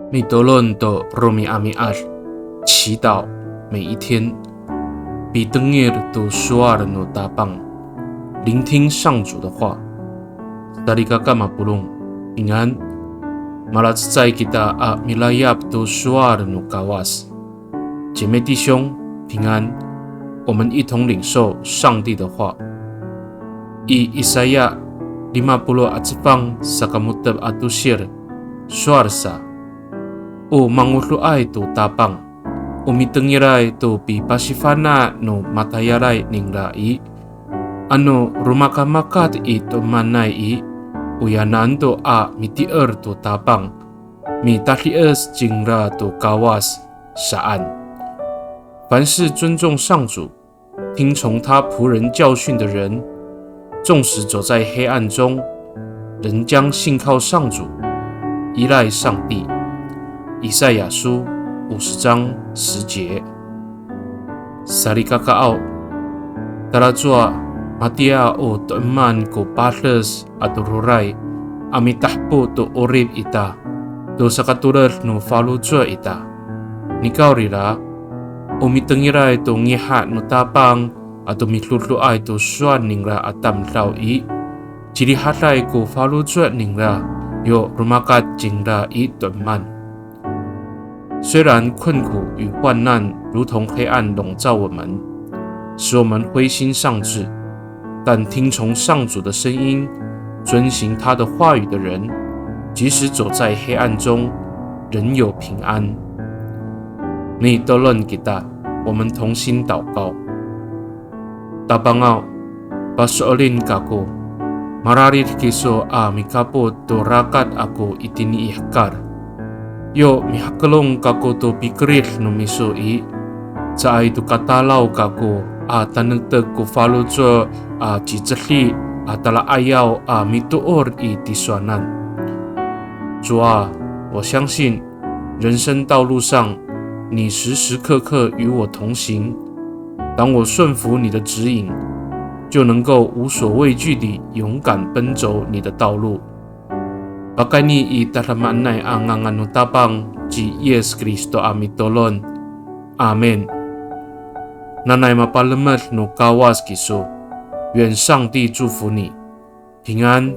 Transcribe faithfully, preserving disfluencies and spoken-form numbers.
Mitolon to romi'ami'ad, 祈祷每一天。Pitengil to sowal no Tapang, 聆听上主的话。Salikaka mapolong, 平安。Malacecay kita a milayap to sowal no Kawas. 姐妹弟兄，平安。我们一同领受上帝的话。I Isaya lima polo' a cefang saka mo^tep a tosir, sowal sa, o mangodoay to Tapang, o mitengilay to pipasifana' no matayalay ningra i, ano romakamakat i to'emanay i, o yanan to a mitier to Tapang, mitadies cingra to Kawas saan. 凡是尊重上主、听从他仆人教训的人，纵使走在黑暗中，仍将信靠上主，依赖上帝。以赛亚书五十章十节。Salikakaaw, talacowa matiya o to'eman ko pades ato roray a mitahepo to 'orip ita, to sakatoled no faloco' ita. Nikawrira, o mitengilay to ngiha' no Tapang ato midodoay to sowal ningra a tamdaw i, cirihaday ko faloco' ningra yo romakat cingra i to'eman. 虽然困苦与患难如同黑暗笼罩我们，使我们灰心丧志，但听从上主的声音，遵行他的话语的人，即使走在黑暗中，仍有平安。Mitolon kita, 我们同心祷告。Tapangaw, paso'elin kako, mararid kiso a mikapot to rakat ako itini i hekal. Yo mihakelong kako to pikerid no miso i, caay to katalaw kako a tanektek ko faloco' a cicedi a tala'ayaw a mitoor i tisowanan. 主啊，我相信人生道路上，你时时刻刻与我同行。当我顺服你的指引，就能够无所畏惧地勇敢奔走你的道路。Pakayni i tadamaanay a ngangan no Tapang ci Yis Kristo a mitolon. Amin. Nanay mapalemed no Kawas kiso. 愿上帝祝福你，平安。